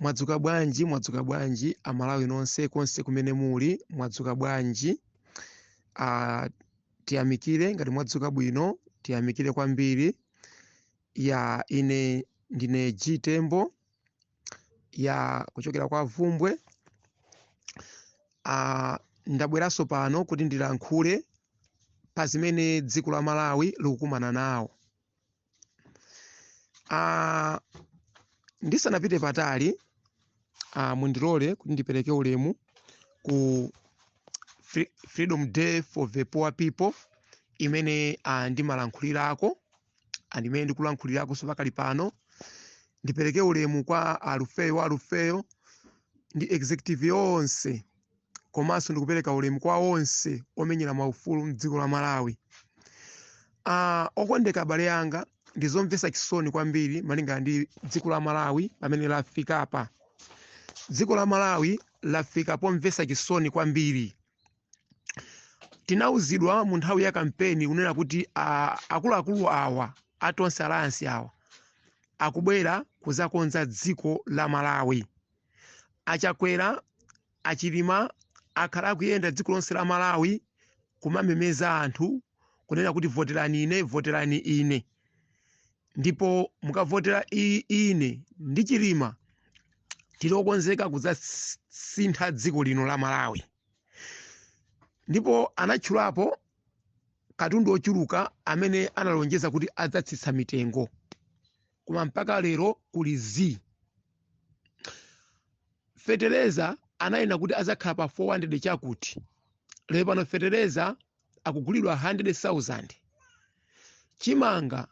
Mwadzuka bwanji, mwadzuka bwanji Amalawi nonse konse kumene muli, mwadzuka bwanji? Tiyamikire ngati mwadzuka bwino, tiyamikire kwambiri. Ya, ine ndine G Tembo ya kuchokera kwa Vumbwe. Ndabweranso pano kuti ndilankhule pa zimene dziko la Malawi likukumana nawo. Ndisanapite patali, mundilole kuti ndipereke ulemu ku Freedom Day for the Poor People imene ndimalankhulirako, imene ndikulankhulirako so pakali pano. Ndipereke ulemu kwa Alufeyo wa Alufeyo ndi executive yonse, komanso ndikupereka ulemu kwa onse omenyera maufulu mdziko la Malawi. Okondeka abale anga, ndizomvetsa chisoni kwambiri malingana ndi dziko la Malawi pamene lafika apa. Dziko la Malawi lafika pomvetsa chisoni kwambiri. Tinauzidwa mu nthawi ya kampeni kunena kuti akuluakulu awa a Tonse Alliance awa akubwera kuzakonza dziko la Malawi. Achakwera, Achilima akhala akuyenda dziko lonse la Malawi kumamemeza anthu kunena kuti voterani ine, voterani ine, ndipo mukavotera ine ndi Chilima tili okonzeka kudzasintha dziko lino la Malawi. Ndipo anatchulapo katundu ochuluka amene analonjeza kuti adzatsitsa mitengo, koma mpaka lero kuli zii. Fetereza ananena kuti azakhala pa 400 chakuti, lero pano fetereza akugulidwa 100,000. Chimanga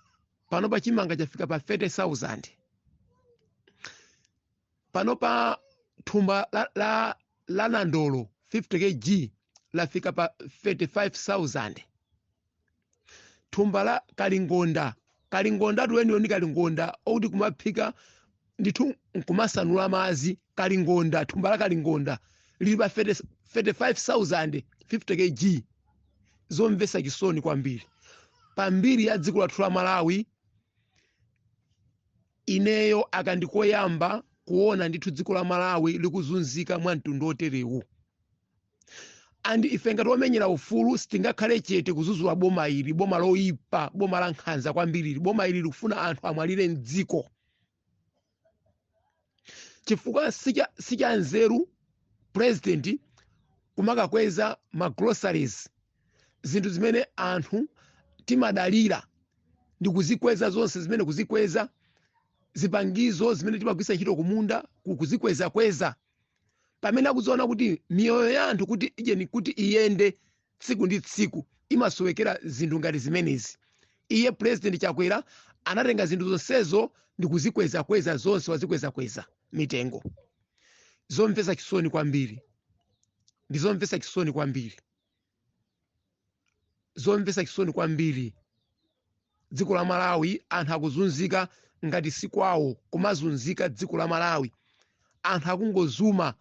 panopa, chimanga chafika pa 30,000 panopa. Thumba la nandolo 50 kg lafika pa 35,000. Thumba la kalingonda, kalingonda tuweniweni, kalingonda okuti kumaphika ndithu nkumasanula mazi, kalingonda, thumba la kalingonda lili pa 30 35,000 50 kg. Zomvetsa chisoni kwambiri pambiri ya dziko lathu la Malawi. Ineyo akandikoyamba kuona ndithu dziko la Malawi likuzunzika mwa mtundu oterewu, and ife ngati omenyera ufulu sitingakhale chete kuzuzula boma ili, boma loyipa, boma la nkhanza kwambiri. Boma ili likufuna anthu amwalire mdziko, chifukwa sicha nzeru president kumakakweza ma groceries, zinthu zimene anthu timadalira, ndi kuzikweza zonse zimene, kuzikweza zipangizo zimene timagwisa ntchito kumunda, kuzikwezakweza, pamene akuziona kuti miyoyo ya anthu kuti ijeni kuti iyende tsiku ndi tsiku imasowekera zinthu ngati zimenezi. Iye President Chakwera anatenga zinthu zonsezo ndi kuzikwezakweza zonse, wazikwezakweza mitengo. Zomvetsa chisoni kwambiri, ndi zomvetsa chisoni kwambiri, zomvetsa chisoni kwambiri. Dziko la Malawi anthu akuzunzika ngati sikwawo kumazunzika. Dziko la Malawi anthu akungozuma,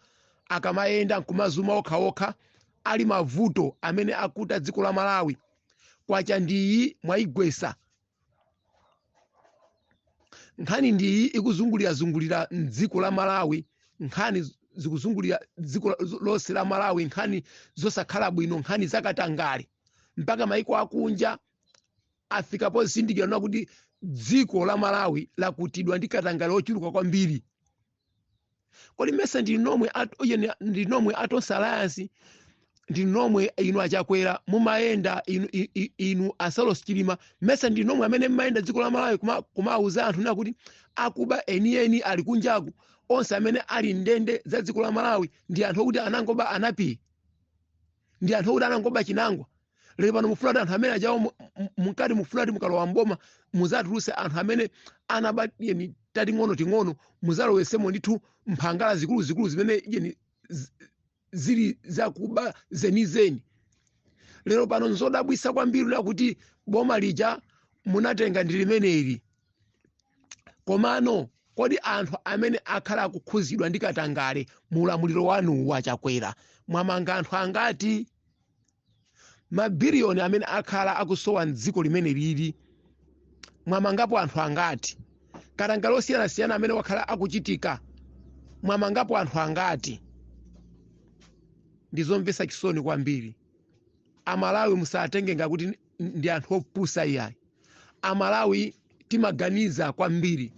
akamayenda nkumazuma okhaokha, ali mavuto amene akuta dziko la Malawi. Kwacha ndiyi mwayigwesa, nkhani ndiyi ikuzungulirazungulira mdziko la Malawi, nkhani zikuzungulira dziko lonse la Malawi, nkhani zosakhala bwino, nkhani zakatangale, mpaka maiko akunja afika pozindikira na kuti dziko la Malawi lakutidwa ndi katangale ochuluka kwambiri. Kodi mese ndi nomwe ndi nomwe a Tonse Alliance, ndi nomwe inu Achakwera mumayenda, inu a Saulos Chilima, mese ndi nomwe amene mmayenda dziko la Malawi kumauza anthu na kuti akuba enieni ali kunjaku, onse amene ali ndende za dziko la Malawi ndi anthu okuti anangoba anapiye, ndi anthu okuti anangoba chinangwa? Lero pano mufuna kuti anthu amene ajawo munkati mufuna kuti mukalowa mboma muzatuluse anthu amene anaba yeni tating'ono ting'ono, muzalowesemo ndithu mphangala zikuluzikulu zimene yeni zili zakuba zenizeni. Lero pano nzodabwisa kwambiri na kuti boma lija munatenga ndi limeneli, komano kodi anthu amene akhala akukhuzidwa ndi katangale mu ulamuliro wanu waChakwera mwamanga anthu angati? Mabiliyoni amene akhala akusowa mdziko limene lili, mwamangapo anthu angati? Katangale osiyanasiyana amene wakhala akuchitika. Mwamangapo anthu angati? Ndizomvetsa chisoni kwambiri. Amalawi musatenge ngakuti ndi anthu opusa iyayi. Amalawi timaganiza kwambiri,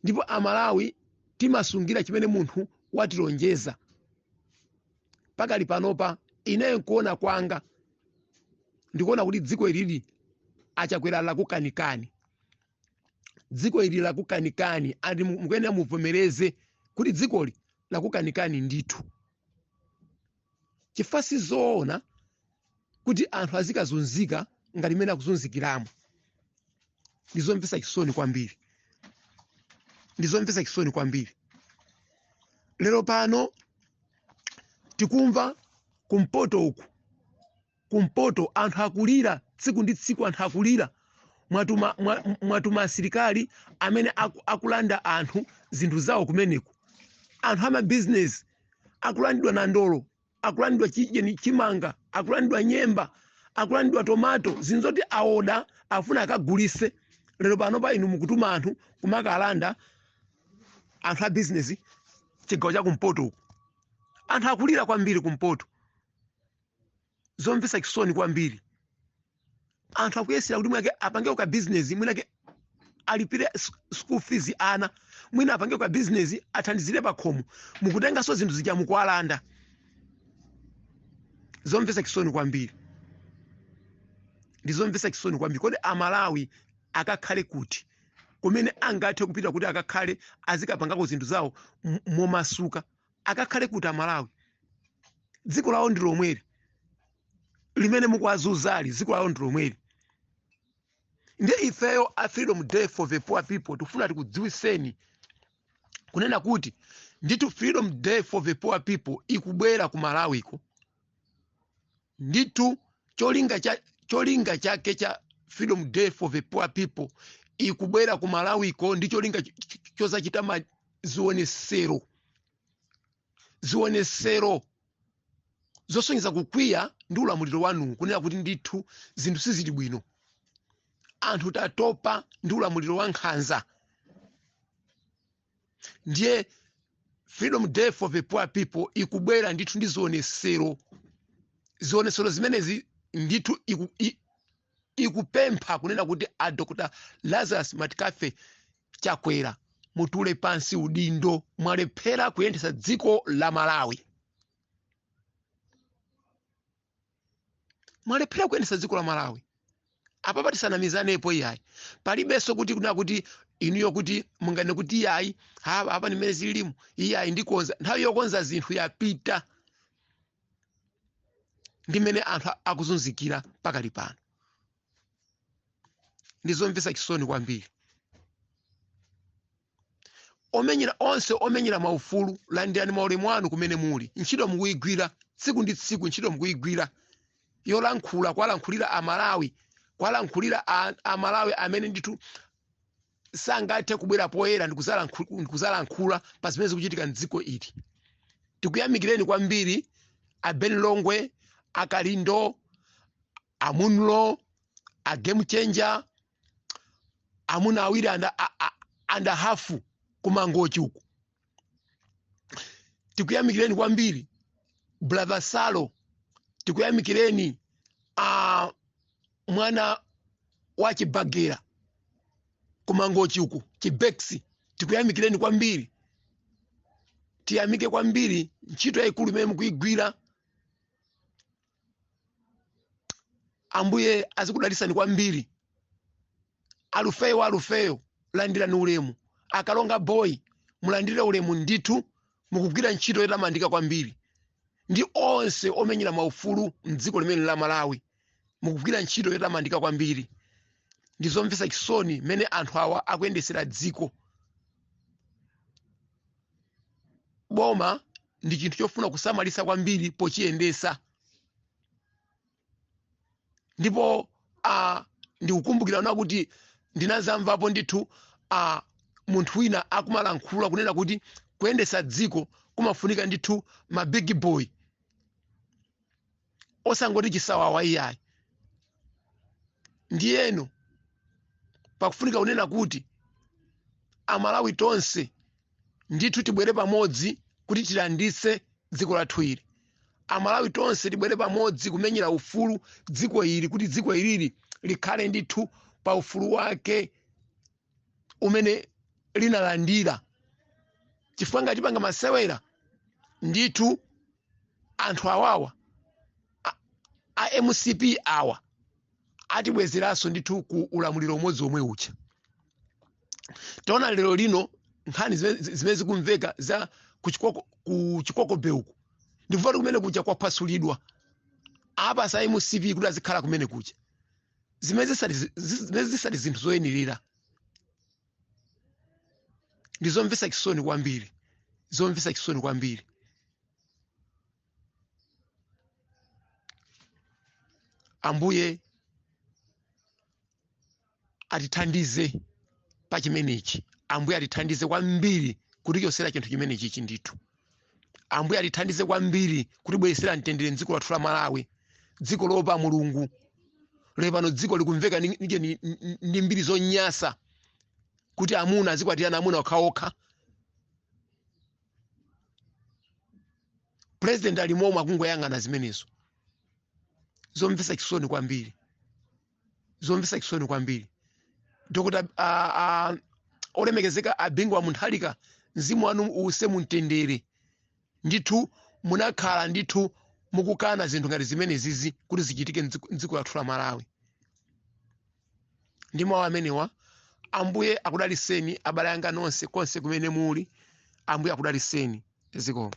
ndipo Amalawi timasungira chimene munthu watilonjeza. Pakali panopa ineyo nkuona kwanga ndikuona kuti dziko ilili achakwera lakukanikani, dziko ili lakukanikani, andi mukuyenera muvomereze kuti dzikoli lakukanikani ndithu, chifukwa sizoona kuti anthu azikazunzika ngati mmene akuzunzikiramo. Ndizomvetsa chisoni kwambiri, ndizomvetsa chisoni kwambiri. Lero pano tikumva kumpoto uku, kumpoto anthu akulira tsiku ndi tsiku, anthu akulira. Mwatuma asilikali amene akulanda anthu zinthu zawo kumeneku. Anthu amabizinesi akulandidwa nandolo, akulandidwa chijeni chimanga, akulandidwa nyemba, akulandidwa tomato, zinthu zoti aoda afuna akagulise. Lero pano pa inu mukutuma anthu kumakalanda anthu a bizinesi chigawo cha kumpoto uku. Anthu akulira kwambiri kumpoto, zomvetsa chisoni kwambiri. Anthu akuyesera kuti mwake apangeko ka bizinesi, mwinake alipire school fees ana, mwina apangeko ka bizinesi athandizire pakhomo, mukutenganso zinthu zija mukuwalanda. Zomvetsa chisoni kwambiri, ndizomvetsa chisoni kwambiri. Kodi Amalawi akakhale kuti kumene angathe kupita kuti akakhale azikapangako zinthu zawo momasuka? Akakhale kuti Amalawi? Dziko lawo ndi lomweli limene mukuwazunzali, dziko lawo ndi lomweli. Ndiye ifeyo a Freedom Day for the Poor People tikufuna tikudziwiseni kunena kuti ndithu Freedom Day for the Poor People ikubwera ku Malawiko ndithu. Cholinga chake cha Freedom Day for the Poor People ikubwera ku Malawiko ndi cholinga chozachita zionesero, zionesero zosonyeza kukwiya ndi ulamuliro wanu, kunena kuti ndithu zinthu sizili bwino, anthu tatopa ndi ulamuliro wa nkhanza. Ndiye Freedom Day for the Poor People ikubwera ndithu ndi zionesero. Zionesero zimenezi ndithu ikupempha kunena kuti a Dr Lazarus McCarthy Chakwera, mutule pansi udindo, mwalephera kuyendetsa dziko la Malawi, mwalephera kuyendetsa dziko la Malawi. Apapa tisanamizanepo iyayi, palibenso kuti kunena kuti inuyo kuti mungane kuti iyayi, apa nimene zililimu iyayi ndikonza. Nthawi yokonza zinthu yapita ndi mmene anthu akuzunzikira pakali pano. Ndizomvetsa chisoni kwambiri. Omenyera onse omenyera maufulu, landirani maulemu anu kumene muli. Ntchito mukuyigwira tsiku ndi tsiku, ntchito mukuyigwira yolankhula, kwalankhulira Amalawi, kwalankhulira Amalawi amene ndithu sangathe kubwera poyera ndikuzalankhula pa zimene zikuchitika mdziko ili. Tikuyamikireni kwambiri a Ben Longwe, a Kalindo, a Munlo, a Game Changer, amuna awiri and a half kumangochi uku. Tikuyamikireni kwambiri Brother Salo, tikuyamikireni a mwana wa Chibagera kumangochi uku, Chibeksi, tikuyamikireni kwambiri. Tiyamike kwambiri ntchito yayikulu imene mukuyigwira. Ambuye azikudalisani kwambiri. Alufeyo, Alufeyo, landirani ulemu. Akalonga Boy, mulandire ulemu ndithu, mukugwira ntchito yotamandika kwambiri. Ndi onse omenyera maufulu mdziko limene la Malawi, mukugwira ntchito yotamandika kwambiri. Ndizomvetsa chisoni mmene anthu awa akuyendesera dziko. Boma ndi chinthu chofuna kusamalisa kwambiri pochiyendesa. Ndipo ndikukumbukira na kuti ndinazamvapo ndithu munthu wina akumalankhula kunena kuti kuyendesa dziko kumafunika ndithu ma big boy, osangoti chisawawa iyayi. Ndiyeno pakufunika kunena kuti Amalawi tonse Ndithu tibwere pamodzi kuti tilanditse dziko lathu ili. Amalawi tonse tibwere pamodzi kumenyera ufulu dziko ili, kuti dziko ilili likhale ndithu pa ufulu wake umene linalandira, chifukwa ngati tipanga masewera ndithu anthu awawa a MCP awa atibwezeranso ndithu ku ulamuliro umodzi omwe uja. Taona lero lino nkhani zimene zikumveka za ku Chikoko Bay uku, ndikuva kumene kuja kwaphwasulidwa, apasa MCP kuti azikhala kumene kuja, zimene zisati zinthu zoyenera. Ndizomvetsa chisoni kwambiri, zomvetsa chisoni kwambiri. Ambuye atithandize pa chimenechi. Ambuye atithandize kwambiri kutichotsera chinthu chimenechi ndithu. Ambuye atithandize kwambiri kutibweretsera mtendere mdziko lathu la Malawi, dziko loopa Mulungu. Lero pano dziko likumveka ndi mbiri zonyasa kuti amuna azikwatirana amuna okhaokha. President ali momwe akungoyang'ana zimenezo. Zomvetsa chisoni kwambiri, zomvetsa chisoni kwambiri. Dr. Olemekezeka a Bingu wa Mutharika, mzimu wanu uuse mumtendere. Ndithu munakhala ndithu mukukana zinthu ngati zimenezizi kuti zichitike mdziko lathu la Malawi. Ndi mawu amenewa, Ambuye akudaliseni abale anga nonse konse kumene muli. Ambuye akudaliseni. Zikomo.